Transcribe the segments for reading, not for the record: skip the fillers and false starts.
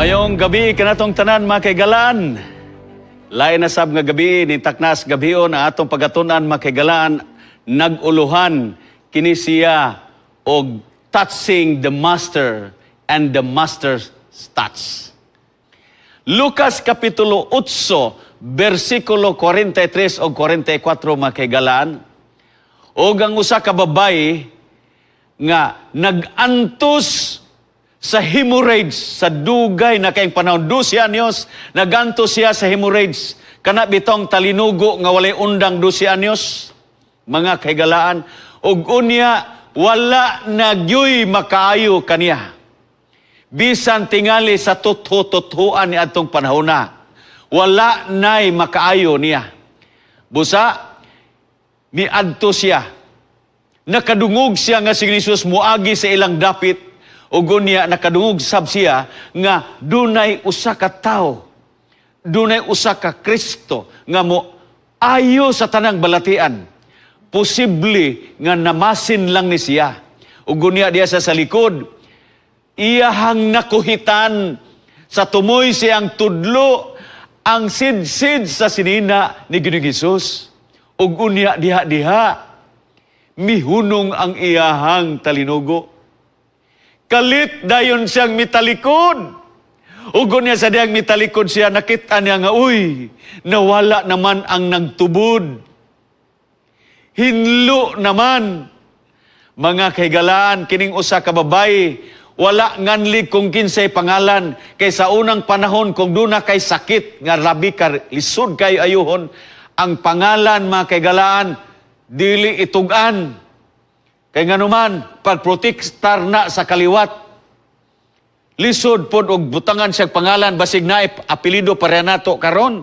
Mayong gabi kanatong tanan, mga kahigalaan. Lain na sab nga gabi ni taknas gabion ang atong pagatunan, mga kahigalaan, nag-uluhan kini siya og "Touching the Master and the Master's Touch." Lucas Kapitulo 8, versikulo 43 o 44, mga kahigalaan. Og ang usa ka babayi nga nag-antos sa hemorrhage sa dugay na kayong panahon, 12 anyos, nagantos siya sa hemorrhage. Kana bitong talinugo nga walay undang 12 anyos, mga kahigalaan. Ug unya, wala na gyuy makaayo kaniya. Bisan tingali sa tutho-tuthuan ni atong panahona, wala nay makaayo niya. Busa, miadto siya. Nakadungog siya nga si Jesus muagi sa ilang dapit, ug unya nakadungog sab siya nga dunay usa ka tawo, dunay usa ka Kristo nga mo ayo sa tanang balatian. Posible nga namasin lang ni siya. Ug unya diya sa likod, iyahang nakuhitan sa tumoy siyang tudlo ang sidsid sa sinina ni Ginoong Hesus. Ug unya diha-diha, mihunong ang iyahang talinugo. Kalit dayon siyang mitalikod. Ug unya sa diyang mitalikod siya, nakita niya nga, uy, nawala naman ang nagtubod. Hinlo naman. Mga kahigalaan, kining usa ka babayi, wala nganlig kung kinsay pangalan, kay sa unang panahon, kung duna kay sakit nga labi ka lisod kay ayuhon, ang pangalan, mga kahigalaan, dili itugan. Kay nganuman, pagprotektar na sa kaliwat. Lisod pod og butangan siya pangalan, basig na apelido pareha nato karon.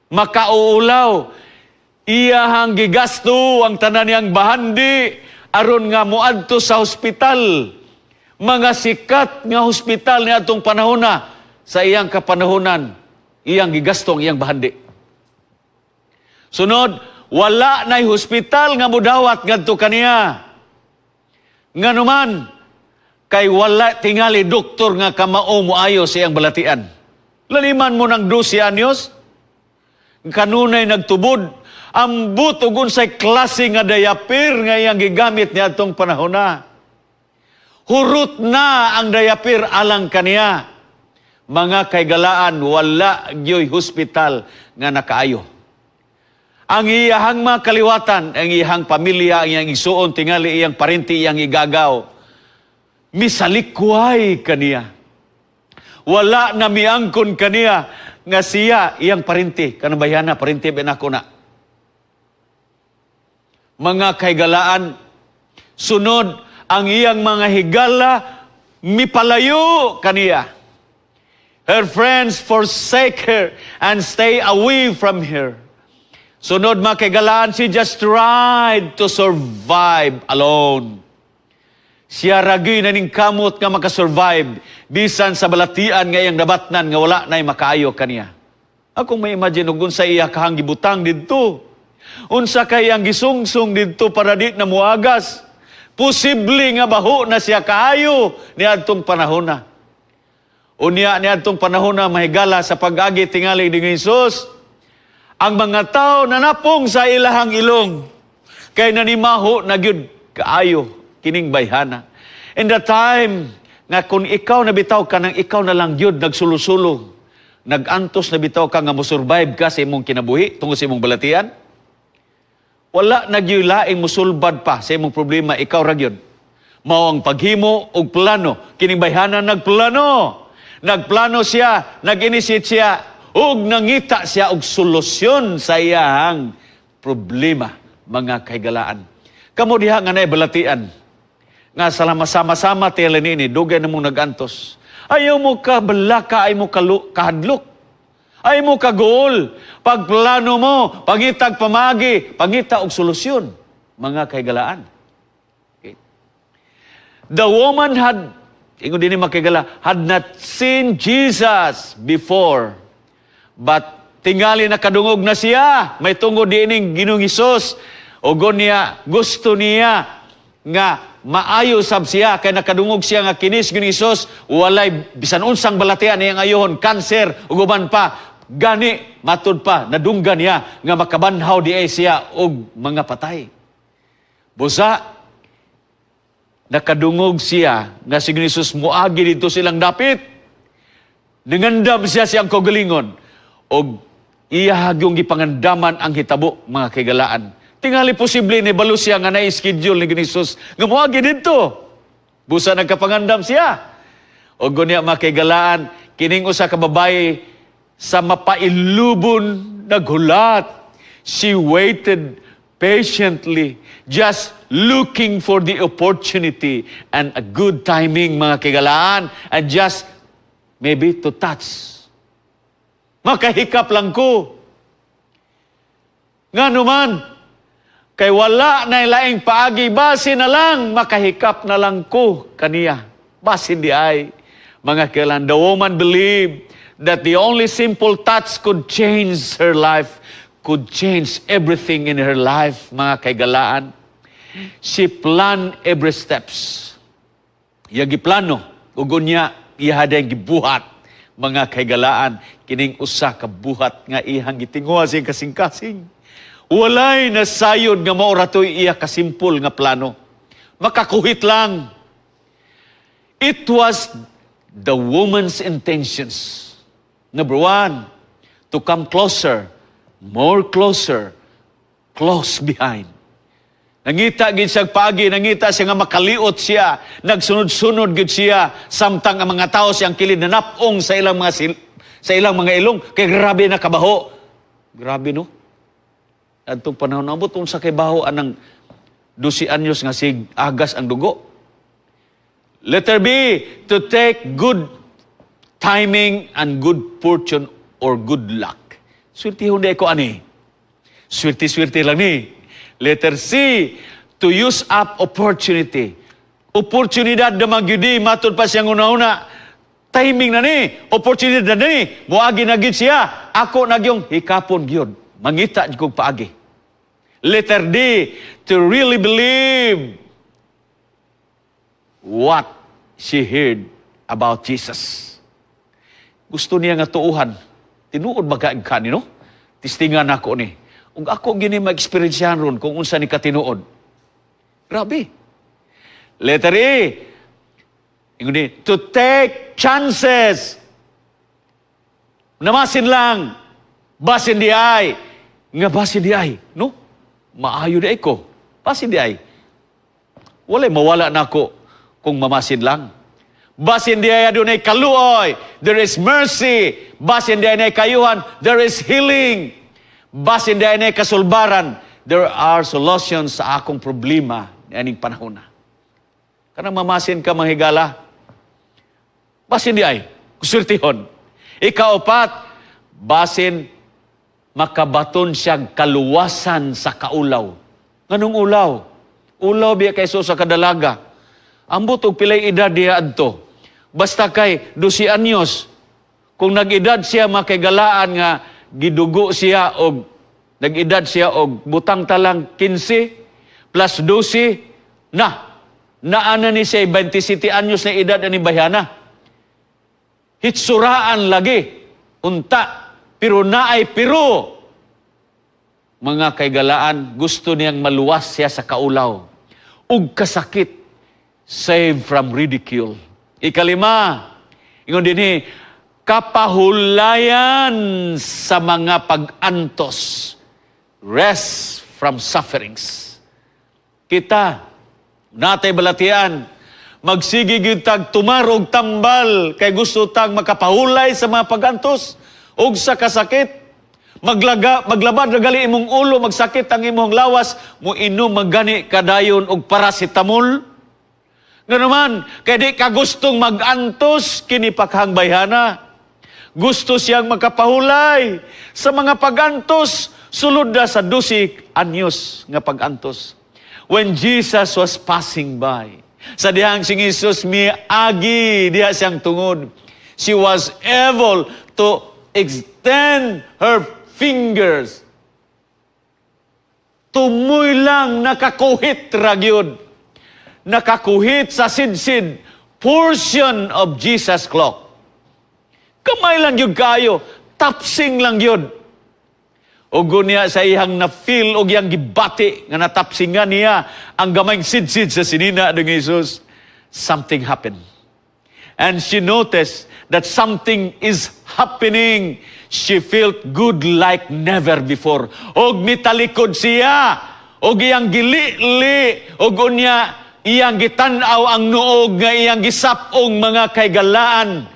Makauulaw, iyahang gigasto ang tanan niyang bahandi aron nga moadto sa ospital. Mga sikat nga ospital ni atong panahona, sa iyang kapanahonan, iyang gigasto ang iyang bahandi. Sunod, wala na'y hospital nga mudawat ngadto kaniya. Nganuman, kay wala tingali doktor nga kamao moayo sa iyang balatian. Laliman mo ng 12 anyos, kanunay nagtubod, ambot og unsay klase nga diaper nga iyang gigamit niadtong panahona. Hurot na ang diaper alang kaniya. Mga kaigalaan, wala gyoy hospital nga nakaayo. Ang iyahang mga kaliwatan, ang iyahang pamilya, ang iyang igsuon, tingali iyang parinti, iyang igagaw, misalikway kaniya. Wala na miangkon kaniya nga siya iyang parinti. Kanang bayhana, parinti ba nako na. Mga kaigalaan, sunod, ang iyang mga higala mipalayo kaniya. Her friends forsake her and stay away from her. Sunod, mga kaigalaan, she just tried to survive alone. Siya ra gyoy naningkamot nga makasurvive bisan sa balatian nga iyang nabatnan nga wala na'y makaayo kaniya. Akong ma-imagine og unsa iya kahang gibutang didto. Unsa kay ang gisungsong didto para di na muagas. Posible nga baho na siya kaayo niadtong panahona. Unya niadtong panahona, mahigala, sa pag-agi tingali ni Jesus, ang mga tao nanapong sa ilahang ilong kay nanimaho na gyud kaayo kining bayhana. In the time nga kung ikaw na bitaw ka nang ikaw na lang gyud nagsulo-sulo, nagantos na bitaw ka nga mo-survive ka sa imong kinabuhi tungod sa imong balatian, wala na gyud laing musulbad pa sa imong problema, ikaw ra gyud. Mao ang paghimo og plano. Kining bayhana nagplano. Nagplano siya, nag-initiate siya, ug nangita siya og solusyon sa iyang problema, mga kahigalaan. Kamo diha nga naay balatian, nga sama-sama tila nini, dugay na mong nagantos. Ayaw mo ka balaka, ay mo kahadlok. Ay mo kagool. Pagplano mo, pangitag pamagi, pangita og solusyon, mga kahigalaan. Okay. The woman had, ingon din ni makigala, had not seen Jesus before. But tingali nakadungog na siya, may tungod diining Ginoong Hesus. Ugon niya, gusto niya nga Maayo sab siya kay nakadungog siya nga kini si Jesus walay bisan unsang balatian iyang ayohon, kanser ug uban pa. Gani matud pa nadunggan niya nga makabanhaw di ay siya og mga patay. Busa nakadungog siya nga si Jesus muagi didto silang dapit. Nangandam siya siyang kaugalingon og iya yung gipangandaman ang hitabo, mga kaigalaan. Tingali posible nibalo siya nga na-schedule ni Jesus nga moagi didto. Busa nagkapangandam siya. Og unya, mga kaigalaan, kining usa ka babaye sa mapailubon naghulat. She waited patiently, just looking for the opportunity and a good timing, mga kaigalaan, and just maybe to touch. Makahikap lang ko. Nga naman, kay wala na laing paagi, basi na lang, makahikap na lang ko kaniya. Basin di ay. Mga kailan, the woman believed that the only simple touch could change her life, could change everything in her life, mga kaigalaan. She planned every steps. Iya giplano, ug unya, iya gibuhat, mga kaigalaan, kining usa ka buhat nga iyang gitinguha siyang kasing-kasing. Walay nasayod nga mao ra to'y iya kasimpol nga plano. Makakuhit lang. It was the woman's intentions. Number one, to come closer, more closer, close behind. Nangita gid siya paagi, nangita siya nga makaliot siya, nagsunod-sunod gid siya samtang ang mga tao siyang kilid na napong sa ilang mga ilong kay grabe na kabaho. Grabe, no? Adtong panahon, ambot unsa kay baho anang 12 anyos nga sig agas ang dugo. Letter B, to take good timing and good fortune or good luck. Swerte hindi ko ani. Swerte-swerte lang ni. Letter C, to use up opportunity. Oportunidad na magyudi, matod pa siyang una-una. Timing na ni, opportunity na ni. Muagi na gyud siya. Ako na gyung hikapon gyud. Mangita jud kog paagi. Letter D, to really believe what she heard about Jesus. Gusto niya nga tuuhan. Tinuod ba ka ni, no? Tistingan ako ni. Ug ako gini ma-experience ron kung unsa ni katinuod. Grabe. Letter E, ingon ni, to take chances. Namasin lang. Basin di ay. Nga basin di ay. No? Maayo di ay ko. Basin di ay. Walay mawala na ako kung mamasin lang. Basin di ay adunay kaluoy, there is mercy. Basin di ay nay kayuhan, there is healing. Basin di ay nay kasulbaran, there are solutions sa akong problema aning panahon na. Kanang mamasin ka, mga higala, basin di ay, kusurtihon. Ikaupat, basin makabaton siya kaluwasan sa kaulaw. Nganong ulaw? Ulaw biya kay sa kadalaga. Ambot og pilay edad diha adto. Basta kay 12 anyos, kung nag-edad siya, makaigalaan, nga gidugo siya og nag-edad siya og butang talang 15 plus 12 na naana ni siya 27 anyos na edad ani bayhana. Hitsuraan lagi unta, pero naay pero, mga kaigalaan, gusto niyang maluwas siya sa kaulaw ug kasakit, save from ridicule. Ikalima, ingon dinhi, kapahulayan sa mga pag-antos, rest from sufferings. Kita, natay balatian, magsige gyud tag tumarog tambal kay gusto tag makapahulay sa mga pag-antos ug sa kasakit. Maglaga, maglabad ra gali imong ulo, magsakit ang imong lawas, mo inom magani kadayon og paracetamol. Nga naman, kay di ka gustong mag-antos, kini pakhang bayhana. Gusto siyang makapahulay sa mga pag-antos, sulod na sa 12 anyos nga pag-antos. When Jesus was passing by, sa dihang si Jesus miagi diha siyang tungod, she was able to extend her fingers. Tumoy lang nakakuhit ra gyud. nakakuhit sa sidsid, portion of Jesus' cloak. Kamay lang yun kayo, tapsing lang yun. Ug niya sa iyang na-feel og iyang gibati nga natapsingan niya ang gamayng sidsid sa sinina ng Jesus, something happened. And she noticed that something is happening. She felt good like never before. Og mitalikod siya. Og iyang gilili. Og unya iyang gitan-aw ang nuog nga iyang gisap-ong, mga kaigalaan.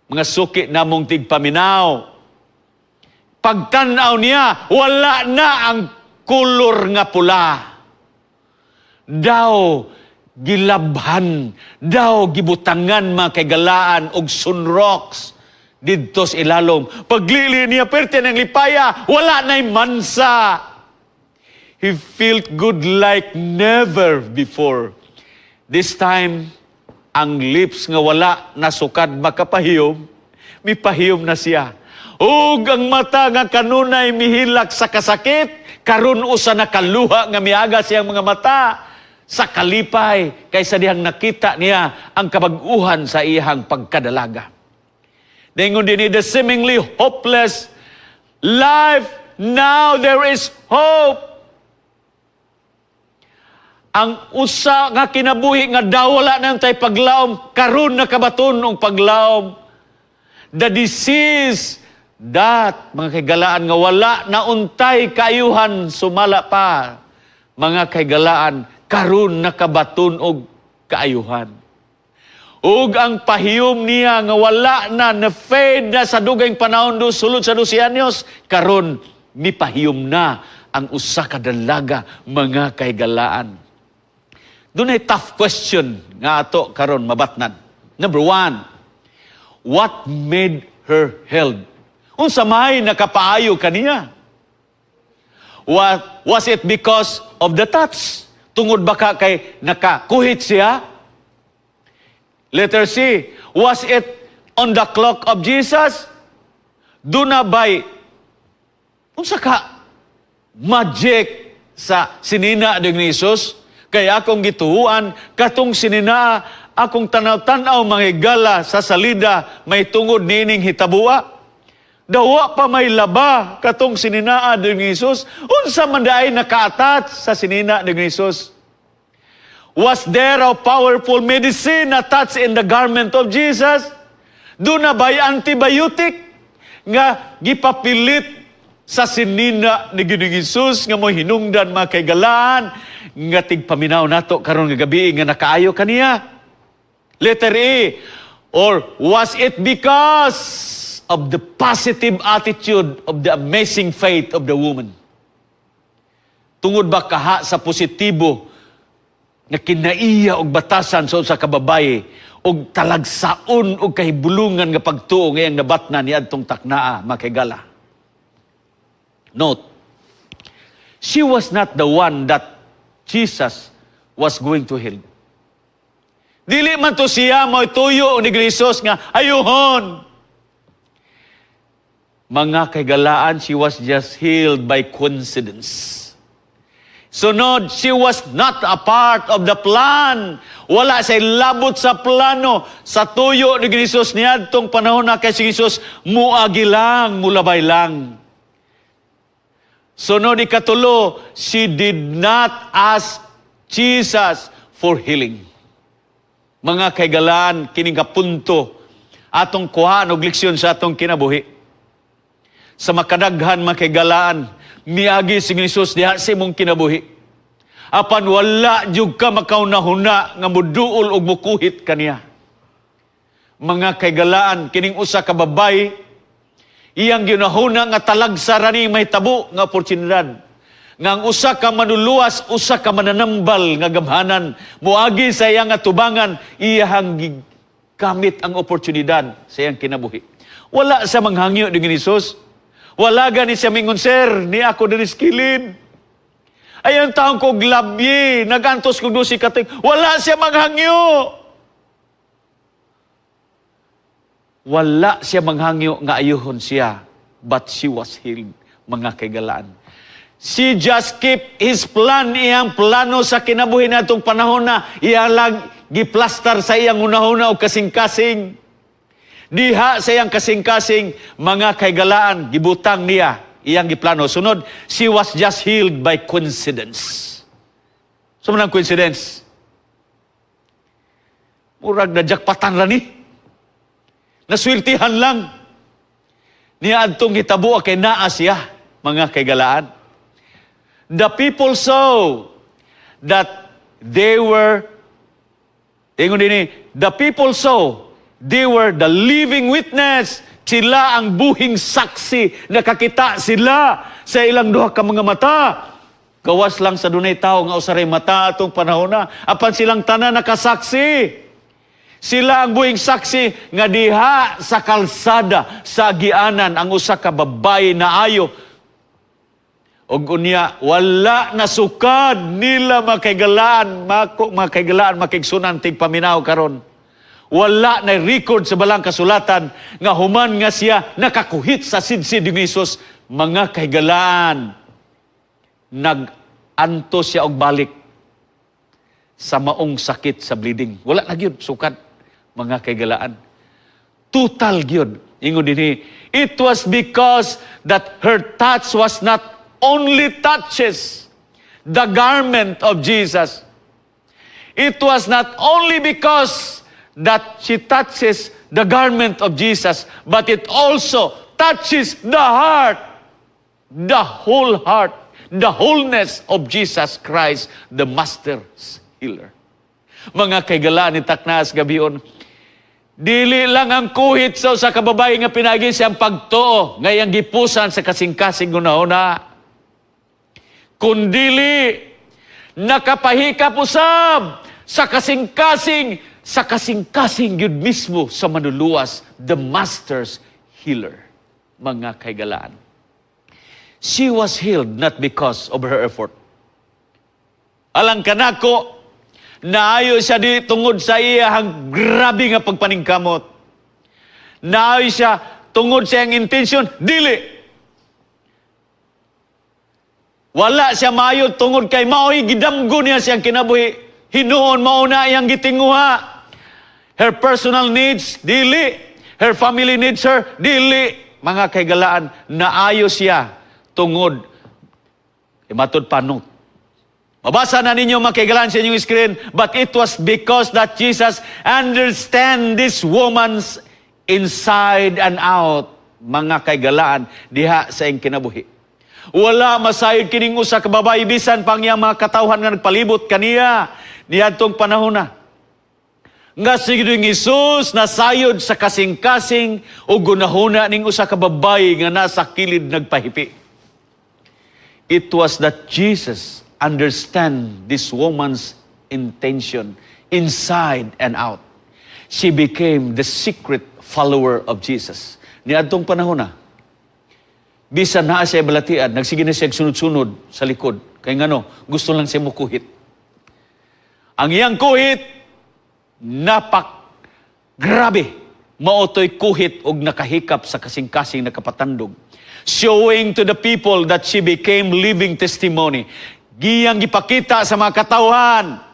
Mga suki namong tigpaminaw. Pagtan-aw niya, wala na ang kulor nga pula. Daw gilabhan, daw gibutangan, mga kaigalaan, og sunrocks didto sa ilalom. Paglili niya, perte ng lipaya, wala na'y mansa. He felt good like never before. This time, ang lips nga wala nasukad makapahiyom, mipahiyom na siya. Ug ang mata nga kanunay mihilak sa kasakit, karon usa na kaluha nga miaga siyang mga mata sa kalipay kaysa dihang nakita niya ang kabag-uhan sa iyang pagkadalaga. Ningon din, the seemingly hopeless life, now there is hope. Ang usa nga kinabuhi nga daw wala nang tay paglaom, karon nakabaton og paglaom. The disease that, mga kaigalaan, nga wala na untay kaayuhan sumala pa, mga kaigalaan, karon nakabaton og kaayuhan. Ug ang pahiyom niya nga wala na, na-fade na sa dugayng panahon do sulod sa 12 anyos, karon mipahiyom na ang usa ka dalaga, mga kaigalaan. Dunay tough question nga ato karon mabatnan. Number one, what made her healed? Unsa may nakapaayo kaniya? What was it, because of the touch? Tungod ba ka kay nakakuhit siya? Letter C, was it on the cloak of Jesus? Duna bay unsa ka magic sa sinina ni Jesus? Kaya akong gituuan katong sinina, akong tanaw-tanaw, mga higala, sa salida may tungod niining hitabua. Dawa pa may laba katong sininaa ni Jesus. Unsa man diay naka-attach sa sinina ni Jesus? Was there a powerful medicine attached in the garment of Jesus? Duna ba'y antibiotic nga gipapilit sa sinina ni Ginoong Jesus nga mo hinungdan, mga kaigalaan nga tigpaminaw nato karon nga gabi, nga nakaayo kaniya? Letter E, or was it because of the positive attitude of the amazing faith of the woman? Tungod ba kaha sa positibo nga kinaiya og batasan sa usa ka babaye og talagsaon og kahibulungan nga pagtuo ngayang nabatna ni adtong taknaa, mga kaigala? Note, she was not the one that Jesus was going to heal. Dili man to siya mo'y tuyo ni Jesus nga ayuhon. Mga kaigalaan, she was just healed by coincidence. Sunod, she was not a part of the plan. Wala siya labot sa plano. Sa tuyo ni Jesus niadtong panahon na kay si Jesus muagi lang, mulabay lang. Sunod, ikatulo, she did not ask Jesus for healing. Mga kaigalaan, kining kapunto atong kuhaan og leksyon sa atong kinabuhi. Sa makadaghan, mga kaigalaan, miagi si Jesus diha sa imong kinabuhi. Apan wala jud ka makaunahuna nga muduol og mukuhit kaniya. Mga kaigalaan, kining usa ka babayi, iyang ginahuna nga talagsa ra ni mahitabo nga oportunidad. Nga ang usa ka manuluwas, usa ka mananambal nga gamhanan, moagi sa iyang atubangan, iyang gigamit ang oportunidad sa iyang kinabuhi. Wala sa manghangyo ni Jesus. Wala gani siya mingon, "Sir, ni ako diri sa kilid. Ayan taong kog labyi, nagantos kog dusi ka tuig." Wala siya manghangyo. Wala siya manghangyo nga ayuhon siya, but she was healed, mga kaigalaan. She just keep his plan, iyang plano sa kinabuhi natong panahon na iya lang giplastar sa iyang hunahuna o kasing-kasing. Diha sa iyang kasing-kasing, mga kahigalaan, gibutang niya iyang giplano. Sunod, she was just healed by coincidence. So man ang coincidence? Murag na jackpotan ra ni. Nasweltihan lang. Niya adtong hitabo kay naa siya, mga kahigalaan. The people saw that they were, ingon dinhi, the people saw they were the living witness. Sila ang buhing saksi. Nakakita sila sa ilang duha ka mga mata. Gawas lang sa dunay tao nga usaray mata atong panahon na. Apan silang tanan nakasaksi. Sila ang buhing saksi nga diha sa kalsada sa agianan ang usa ka babaye naayo. Og unya wala na sukad nila makaigalaan, mako makaigalaan, makigsunan tigpaminaw karon. Wala na record sa balang kasulatan nga human nga siya nakakuhit sa sidsid ni Jesus, mga kahigalaan, nag-anto siya og balik sa maong sakit sa bleeding. Wala na gyud sukad, mga kahigalaan. Total gyud. Ingon dinhi, it was because that her touch was not only touches the garment of Jesus. It was not only because that she touches the garment of Jesus, but it also touches the heart, the whole heart, the wholeness of Jesus Christ, the Master's healer. Mga kahigalaan ni Taknas gabion, dili lang ang kuhit sa usa ka babae nga pinagi siyang pagtuo, ngayang gipusan sa kasing-kasing hunahuna, kundili nakapahikap usab sa kasing-kasing gyud mismo sa manluluwas, the Master's healer, mga kahigalaan. She was healed not because of her effort. Alang kanako, naayo siya di tungod sa iyang grabe nga pagpaningkamot. Naayo siya tungod sa iyang intention, dili. Wala siya maayo tungod kay mao'y gidamgo niya siyang kinabuhi. Hinuon mao na iyang gitinguha. Her personal needs, dili. Her family needs her, dili. Mga kahigalaan, naayo siya tungod matud pa no. Mabasa na ninyo, mga kahigalaan, sa inyong screen, but it was because that Jesus understand this woman's inside and out, mga kahigalaan, diha sa iyang kinabuhi. Wala masayod kining usa ka babae bisan pang iyang mga katawhan nga nagpalibot kaniya niadtong panahon na. Nga si Ginoong Hesus nasayod sa kasing-kasing o gunahuna ning usa ka babae nga nasa kilid nagpahipi. It was that Jesus understand this woman's intention inside and out. She became the secret follower of Jesus. Niadtong panahon na, bisan naa siya balatian, nagsige na siya sunod-sunod sa likod. Kay ngano, gusto lang siya mukuhit. Ang iyang kuhit, napak grabe, mao to'y kuhit og nakahikap sa kasing-kasing nakapatandog. Showing to the people that she became living testimony. Giyang gipakita sa mga katawhan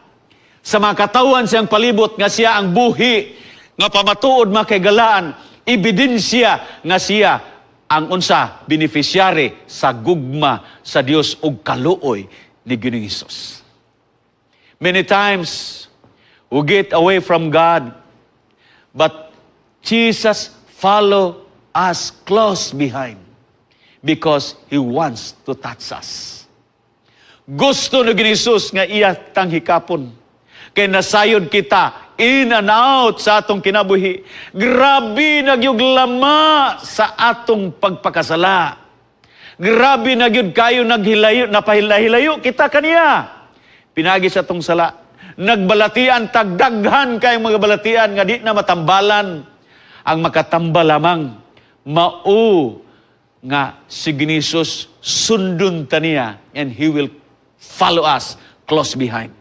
siyang palibot nga siya ang buhi nga pamatuod, mga kahigalaan, ebidensya nga siya ang unsa beneficiary sa gugma sa Dios ug kaluoy ni Ginoong Hesus. Many times we get away from God, but Jesus follow us close behind because He wants to touch us. Gusto ni Ginoong Hesus nga iya tang hikapon. Kay nasayod kita in and out sa atong kinabuhi. Grabe na gyud lama sa atong pagpakasala. Grabe na gyud kayo naghilayo, napahilahilayo kita kaniya. Pinagi sa atong sala. Nagbalatian, tagdaghan kayong mga balatian nga di na matambalan. Ang makatambal lamang, mao nga si Ginoong sundon ta niya and He will follow us close behind.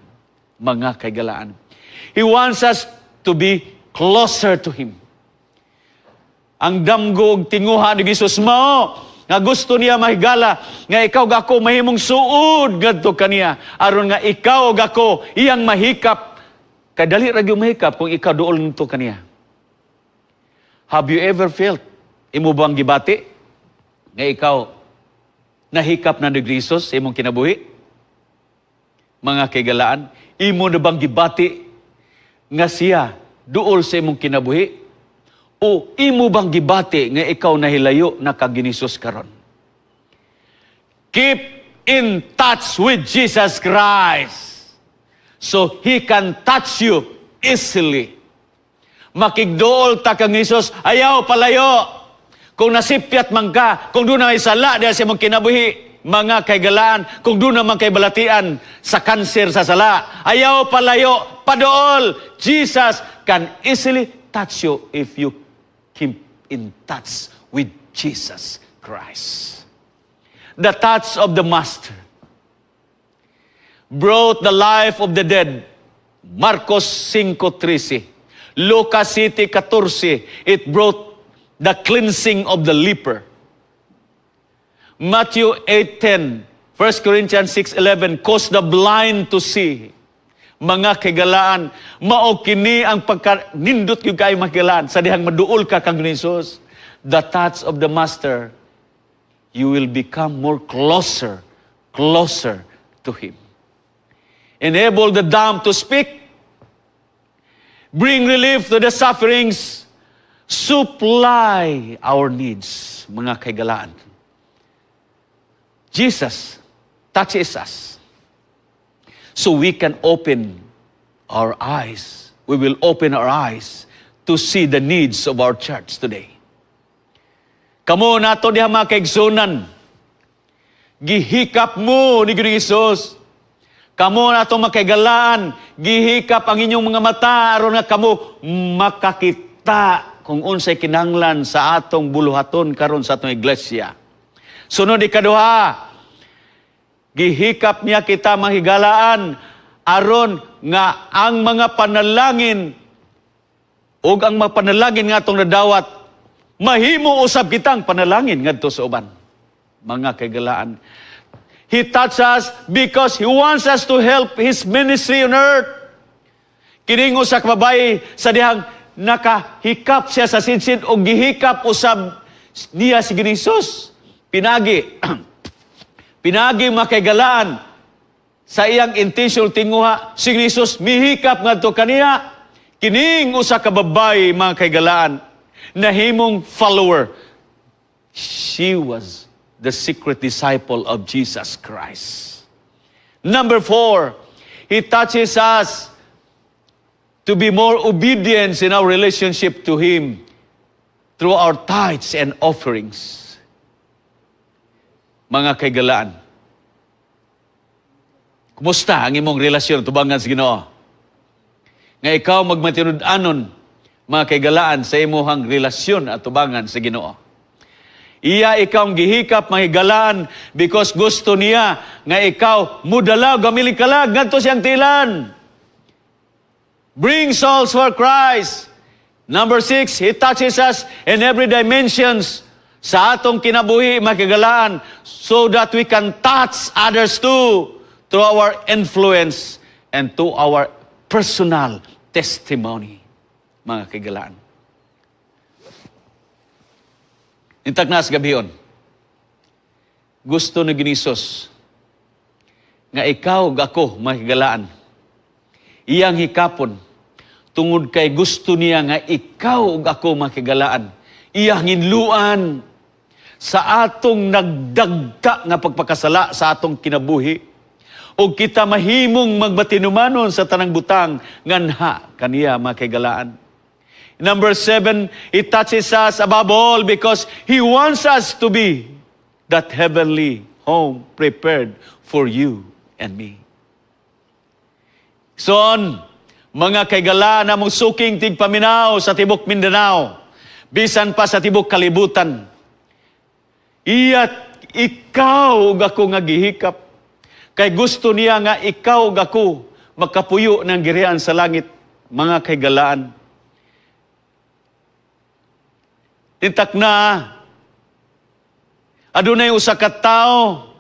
Mga kahigalaan. He wants us to be closer to Him. Ang damgo og tinguha ni Jesus mao Nga gusto niya, mahigala, nga ikaw ug ako mahimong suod ngadto kaniya aron nga ikaw ug ako iyang mahikap, kay dali ra gyud mahikap kung ikaw duol ngadto kaniya. Have you ever felt, imo bang gibati nga ikaw nahikap na ni Jesus sa imong kinabuhi? Mga kaigalaan, imo na bang gibati nga siya duol sa imong kinabuhi? O imo bang gibati nga ikaw nahilayo na kang Jesus karon? Keep in touch with Jesus Christ so He can touch you easily. Makigduol ta kang Jesus, ayaw palayo. Kung nasipyat man ka, kung duna may sala diha sa imong kinabuhi, mga kaigalaan, kung duna man kay balatian sa kanser sa sala, ayaw palayo, paduol. Jesus can easily touch you if you keep in touch with Jesus Christ. The touch of the Master brought the life of the dead. Marcos 5:13. Lucas 7:14, it brought the cleansing of the leper. Matthew 8:10, 1 Corinthians 6:11, caused the blind to see. Mga kaigalaan, mao kini ang pagka, nindot gyud kayo, makigalaan, sa dihang maduol ka kang Jesus. The touch of the Master, you will become more closer, closer to Him. Enable the dumb to speak, bring relief to the sufferings, supply our needs, mga kaigalaan. Jesus touches us so we can open our eyes. We will open our eyes to see the needs of our church today. Kamo nato diha, mga kaigsunan, gihikap mo ni Ginoong Hesus. Kamo nato makaigalaan, gihikap ang inyong mga mata aron nga kamo makakita kung unsay kinahanglan sa atong buluhaton karon sa atong iglesia. Sunod, ikaduha, gihikap niya kita, mahigalaan, aron nga ang mga panalangin ug ang mga panalangin nga atong nadawat, mahimo usab kitang panalangin ngadto sa uban. Mga kaigalaan, He touched us because He wants us to help His ministry on earth. Kining usa ka babae, sa dihang nakahikap siya sa sidsid o gihikap usab niya si Jesus. Pinagi, makaigalaan, sa iyang intention tinguha si Jesus mihikap ngadto kaniya. Kining usa ka babae, mga kaigalaan, nahimong follower. She was the secret disciple of Jesus Christ. Number four, He touches us to be more obedient in our relationship to Him through our tithes and offerings. Mga kaigalaan, kumusta ang imong relasyon tubangan sa Ginoo? Nga ikaw magmatinud-anon, mga kaigalaan, sa imong relasyon at tubangan sa Ginoo. Iya ikaw ang gihikap, mahigalaan, because gusto niya nga ikaw mudala gamili kalag ngadto siyang tilan. Bring souls for Christ. Number six, He touches us in every dimensions sa atong kinabuhi, makigalaan, so that we can touch others too through our influence and to our personal testimony, mga kaigalaan. Intak na sa gabion, gusto ni Ginisos nga ikaw ug ako, makigalaan, iyang hikapon tungod kay gusto niya nga ikaw ug ako, makigalaan, iyang hinluan sa atong nagdagta nga pagpakasala sa atong kinabuhi ug kita mahimong magbatinumanon sa tanang butang nganha kaniya, mga kaigalaan. Number seven, He touches us above all because He wants us to be that heavenly home prepared for you and me. Son, mga kaigala na mong suking tigpaminaw sa tibok Mindanao, bisan pa sa tibok kalibutan, iyat ikaw ug ako nga gihikap. Kay gusto niya nga ikaw ug ako makapuyo ng girian sa langit, mga kaigalaan. Tintak na Adunay usa ka tawo,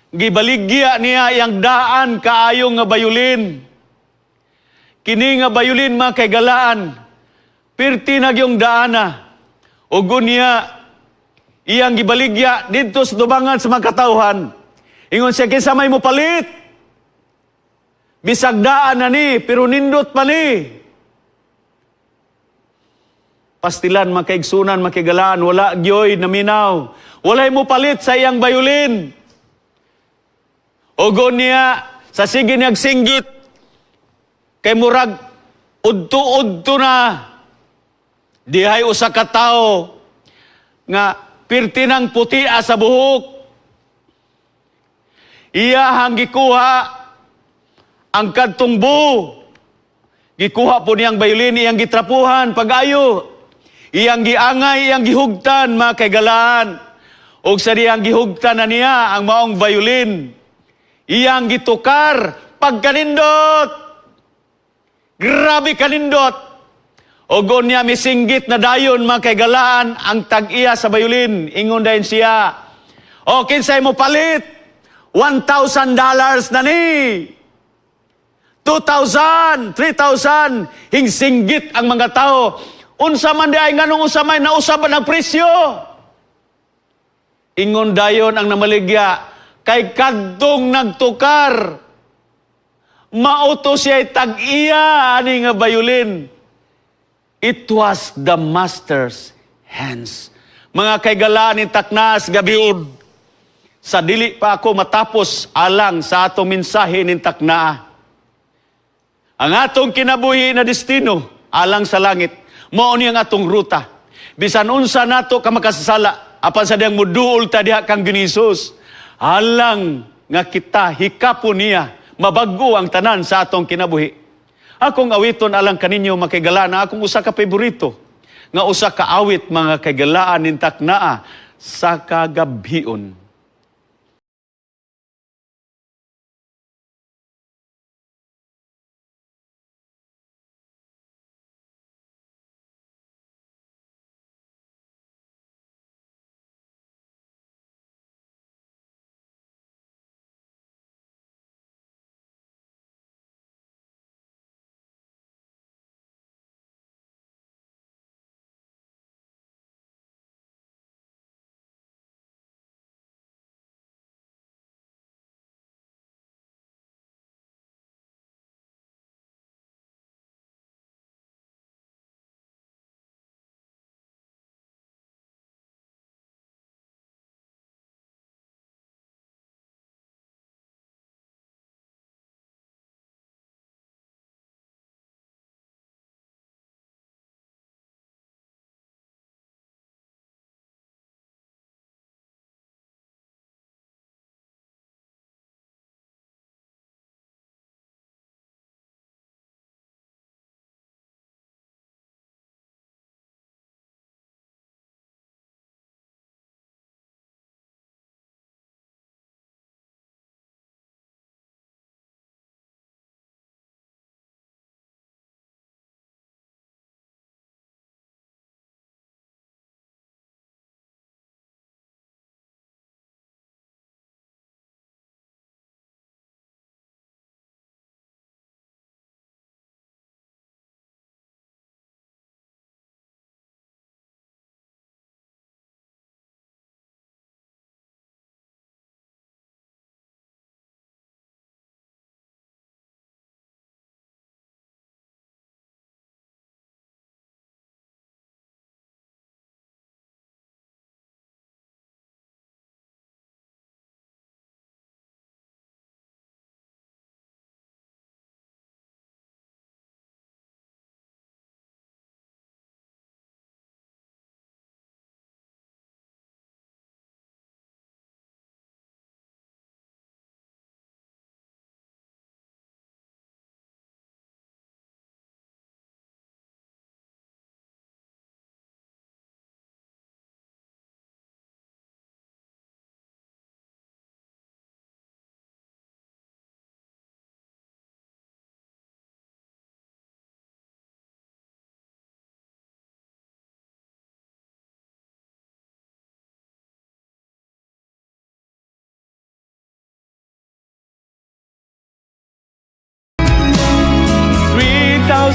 gibaligya niya iyang daan kaayo nga bayulin. Kini nga bayulin, mga kaigalaan, pirti na gyung daana. Ug unya iyang gibaligya didto sa tubangan sa mga katawhan. Ingon siya, "Kinsa may mopalit? Bisag daan na ni, pero nindot pa ni." Pastilan, mga kaigsunan, mga kaigalaan, wala gyoy naminaw. Walay mopalit sa iyang bayulin. Ug unya, sa sige niyag singgit, kay murag udto-udto na, dihay usa ka tawo nga pirti ng putia sa buhok. Iyahang gikuha ang kadtong bu. Gikuha po niyang bayulin, iyang gitrapuhan pag-ayo. Iyang giangay, iyang gihugtan, mga kaigalaan. Og sa diyang gihugtan na niya ang maong bayulin, iyang gitukar pagkanindot. Grabe kanindot. Og unya misinggit na dayon, mga kaigalaan, ang tag-iya sa bayulin. Ingon dayon siya, "O kinsay mo palit? $1,000 na ni. 2,000, 3,000." Hingsinggit ang mga tao. "Unsa man di ay, nganong unsa may nausaban ang presyo?" Ingon dayon ang namaligya, "Kay kadtong nagtukar, mao to siya tag-iya ani nga bayulin." It was the master's hands. Mga kaigalaan ni taknas gabion, sa dili pa ako matapos alang sa atong mensahe ning taknaa. Ang atong kinabuhi na destino alang sa langit, mao ni ang atong ruta. Bisan unsa nato ka makasasala, apan sa diyang muduol ta diha kang Ginisus, alang nga kita hikapon niya, mabago ang tanan sa atong kinabuhi. Akong awiton alang kaninyo, makaigalaan, akong usa ka favorito nga usa ka awit, mga kaigalaan, ning taknaa sa kagabhion.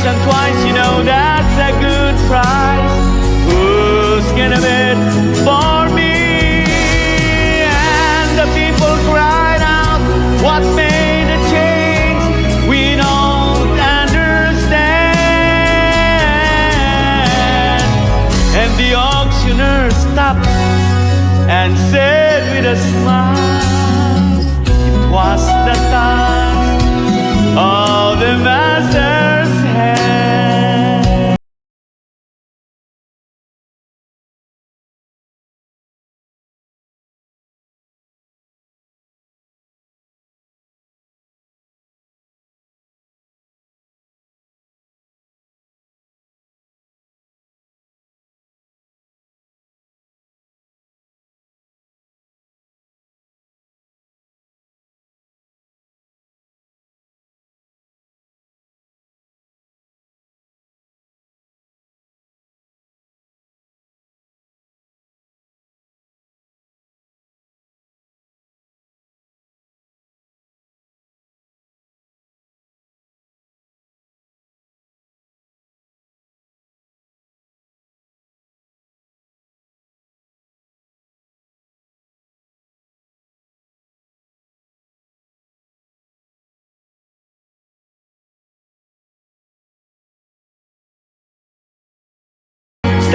Once and twice, you know that's a good price. Who's gonna bid for me? And the people cried out, "What made the change? We don't understand." And the auctioneer stopped and said with a smile, "It was the touch of the master's hand."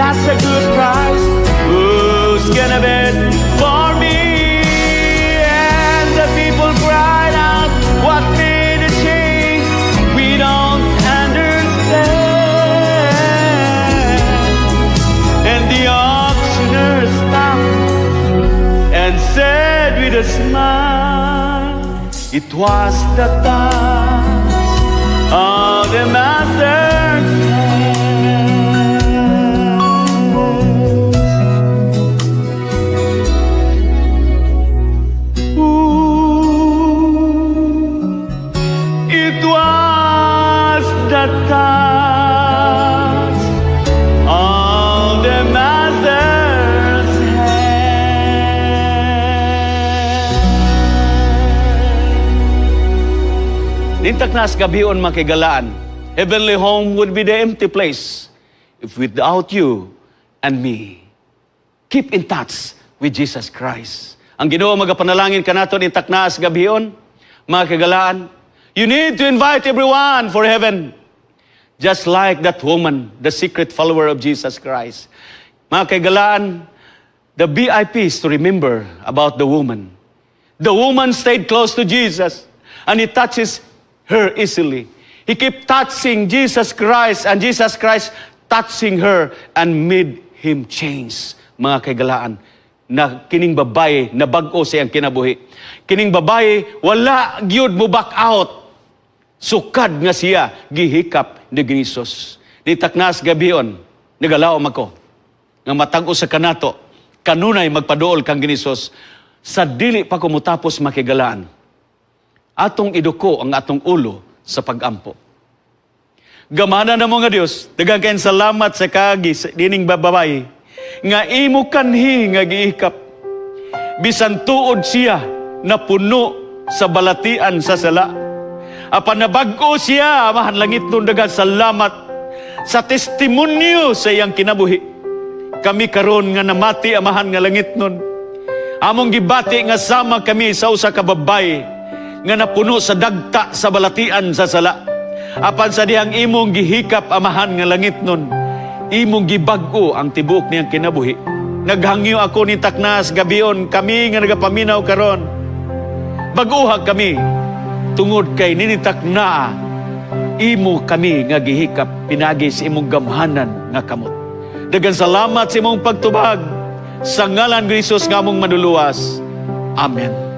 That's a good price. Who's gonna bid for me? And the people cried out, "What made the change? We don't understand." And the auctioneer stopped and said with a smile, "It was the touch of the master's hand." Ooh, it was the touch of the master's hand. Ning taknas gabion, mga kahigalaan, heavenly home would be the empty place if without you and me. Keep in touch with Jesus Christ. Ang Ginoo magapanalangin kanato ning taknas gabion, mga kahigalaan. You need to invite everyone for heaven. Just like that woman, the secret follower of Jesus Christ. Mga kahigalaan, the BIP is to remember about the woman. The woman stayed close to Jesus and he touches her easily. He kept touching Jesus Christ and Jesus Christ touching her and made him change. Mga kahigalaan, na kining babae na bag-o sa iyang kinabuhi. Kining babae wala gyud mo back out. Sukad nga siya gihikap ni Jesus. Ning taknas gabion, nagalaom ako nga matag-o sa kanato, kanunay magpaduol kang Ginisos sa dili pa ko motapos, mga kahigalaan. Atong iduko ang atong ulo sa pagampo. Gamhanan namo nga Dios, daghang kayong salamat sa kaagi sa dining babae nga imo kanhi nga giikap. Bisan tuod siya na puno sa balatian sa sala. Apan nabag-o siya, Amahan langitnon, daghang salamat sa testimonyo sa iyang kinabuhi. Kami karon nga namati, Amahan nga langitnon, among gibati nga sama kami sa usa ka babae nga napuno sa dagta sa balatian sa sala. Apan sa dihang imong gihikap, Amahan nga langitnon, imong gibag-o ang tibuok niyang kinabuhi. Naghangyo ako ning taknas gabion, kami nga nagapaminaw karon, bag-oha kami tungod kay ninitakna imo kami nga gihikap pinagi sa imong gamhanan nga kamot. Daghang salamat sa imong pagtubag sa ngalan ni Jesus nga among manluluwas. Amen.